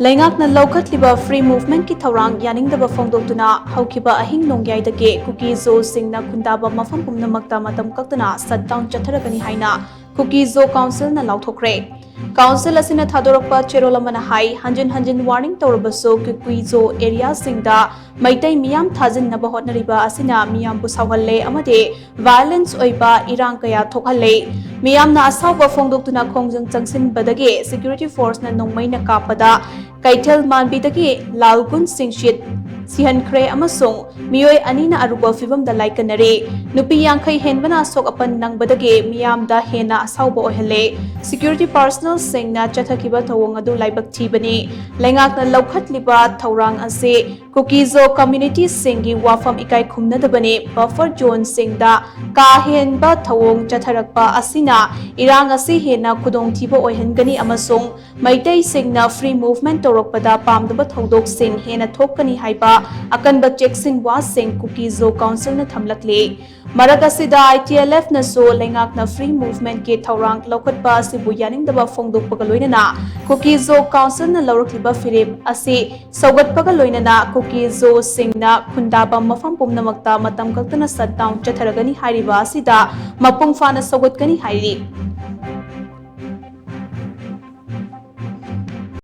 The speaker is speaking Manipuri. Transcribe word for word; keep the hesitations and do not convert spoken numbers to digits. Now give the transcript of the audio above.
ꯂꯩꯉꯥꯛꯅ ꯂꯧꯈꯠꯂꯤꯕ Free Movementꯀꯤ ꯊꯧꯔꯥꯡ ꯌꯥꯅꯤꯡꯗꯕ ꯐꯣꯡꯗꯣꯛꯇꯨꯅ ꯍꯧꯈꯤꯕ ꯑꯍꯤꯡ ꯅꯣꯡꯌꯥꯏꯗꯒꯤ ꯀꯨꯀꯤ ꯖꯣꯁꯤꯡꯅ ꯈꯨꯟꯗꯥꯕ ꯃꯐꯝ ꯄꯨꯝꯅꯃꯛꯇ ꯃꯇꯝ ꯀꯛꯇꯅ shutdown ꯆꯠꯊꯔꯒꯅꯤ ꯍꯥꯏꯅ ꯀꯨꯀꯤ ꯖꯣ ꯀꯥꯎꯟꯁꯤꯜꯅ ꯂꯥꯎꯊꯣꯛꯈ꯭ꯔꯦ꯫ ꯀꯥꯎꯟꯁꯤꯜ ꯑꯁꯤꯅ ꯊꯥꯗꯣꯔꯛꯄ ꯆꯦꯔꯣꯜ ꯑꯃꯅ ꯍꯥꯏ, ꯍꯟꯖꯤꯟ ꯍꯟꯖꯤꯟ warning ꯇꯧꯔꯕꯁꯨ ꯀꯨꯀꯤ ꯖꯣ areaꯁꯤꯡꯗ ꯃꯩꯇꯩ ꯃꯤꯌꯥꯝ ꯊꯥꯖꯤꯟꯅꯕ ꯍꯣꯠꯅꯔꯤꯕ ꯑꯁꯤꯅ ꯃꯤꯌꯥꯝꯕꯨ ꯁꯥꯎꯍꯜꯂꯦ ꯑꯃꯗꯤ violence ꯑꯣꯏꯕ ꯏꯔꯥꯡ ꯀꯌꯥ ꯊꯣꯛꯍꯜꯂꯦ꯫ ꯃꯤꯌꯥꯝꯅ ꯑꯁꯥꯎꯕ ꯐꯣꯡꯗꯣꯛꯇꯨꯅ ꯈꯣꯡꯖꯪ ꯆꯪꯁꯤꯟꯕꯗꯒꯤ security forceꯅ ꯅꯣꯡꯃꯩꯅ ꯀꯥꯞꯄꯗ ꯀꯩꯊꯦꯜ ꯃꯥꯟꯕꯤꯗꯒꯤ ꯂꯥꯜꯒꯨꯟ ꯁꯤꯡꯁꯤꯠ ꯁꯤꯍꯟꯈ꯭ꯔꯦ ꯑꯃꯁꯨꯡ ꯃꯤꯑꯣꯏ ꯑꯅꯤꯅ ꯑꯔꯨꯕ ꯐꯤꯚꯝꯗ ꯂꯥꯏꯀꯠꯅꯔꯤ꯫ ꯅꯨꯄꯤ ꯌꯥꯡꯈꯩ ꯍꯦꯟꯕꯅ ꯑꯁꯣꯛ ꯑꯄꯟ ꯅꯪꯕꯗꯒꯤ ꯃꯤꯌꯥꯝꯗ ꯍꯦꯟꯅ ꯑꯁꯥꯎꯕ ꯑꯣꯏꯍꯜꯂꯦ꯫ Security personnelꯁꯤꯡꯅ ꯆꯠꯊꯈꯤꯕ ꯊꯧꯑꯣꯡ ꯑꯗꯨ ꯂꯥꯏꯕꯛ ꯊꯤꯕꯅꯤ꯫ ꯂꯩꯉꯥꯛꯅ ꯂꯧꯈꯠꯂꯤꯕ ꯊꯧꯔꯥꯡ ꯑꯁꯤ ꯀꯨꯀꯤ ꯖꯣ communityꯁꯤꯡꯒꯤ ꯋꯥꯐꯝ ꯏꯀꯥꯏ ꯈꯨꯝꯅꯗꯕꯅꯤ꯫ Buffer zoneꯁꯤꯡꯗ ꯀꯥ ꯍꯦꯟꯕ ꯊꯧꯑꯣꯡ ꯆꯠꯊꯔꯛꯄ ꯑꯁꯤꯅ ꯏꯔꯥꯡ ꯑꯁꯤ ꯍꯦꯟꯅ ꯈꯨꯗꯣꯡꯊꯤꯕ ꯑꯣꯏꯍꯟꯒꯅꯤ ꯑꯃꯁꯨꯡ ꯃꯩꯇꯩꯁꯤꯡꯅ Free Movement ꯇꯧꯔꯛꯄꯗ ꯄꯥꯝꯗꯕ ꯊꯧꯗꯣꯛꯁꯤꯡ ꯍꯦꯟꯅ ꯊꯣꯛꯀꯅꯤ ꯍꯥꯏꯕ ꯑꯀꯟꯕ ꯆꯦꯛꯁꯤꯟ ꯋꯥꯁꯤꯡ ꯀꯨꯀꯤ ꯖꯣ ꯀꯥꯎꯟꯁꯤꯜꯅ ꯊꯝꯂꯛꯂꯤ꯫ ꯃꯔꯛ ꯑꯁꯤꯗ ITLFꯅꯁꯨ ꯂꯩꯉꯥꯛꯅ Free Movementꯀꯤ ꯊꯧꯔꯥꯡ ꯂꯧꯈꯠꯄ ꯑꯁꯤꯕꯨ ꯌꯥꯅꯤꯡꯗꯕ ꯐꯣꯡꯗꯣꯛꯄꯒ ꯂꯣꯏꯅꯅ ꯀꯨꯀꯤ ꯖꯣ ꯀꯥꯎꯟꯁꯤꯜꯅ ꯂꯧꯔꯛꯂꯤꯕ ꯐꯤꯔꯦꯞ ꯑꯁꯤ ꯁꯧꯒꯠꯄꯒ ꯂꯣꯏꯅꯅ ꯀꯨꯀꯤ ꯖꯣꯁꯤꯡꯅ ꯈꯨꯟꯗꯥꯕ ꯃꯐꯝ ꯄꯨꯝꯅꯃꯛꯇ ꯃꯇꯝ ꯀꯛꯇꯅ shutdown ꯆꯠꯊꯔꯒꯅꯤ ꯍꯥꯏꯔꯤꯕ ꯑꯁꯤꯗ ꯃꯄꯨꯡ ꯐꯥꯅ ꯁꯧꯒꯠꯀꯅꯤ ꯍꯥꯏꯔꯤ꯫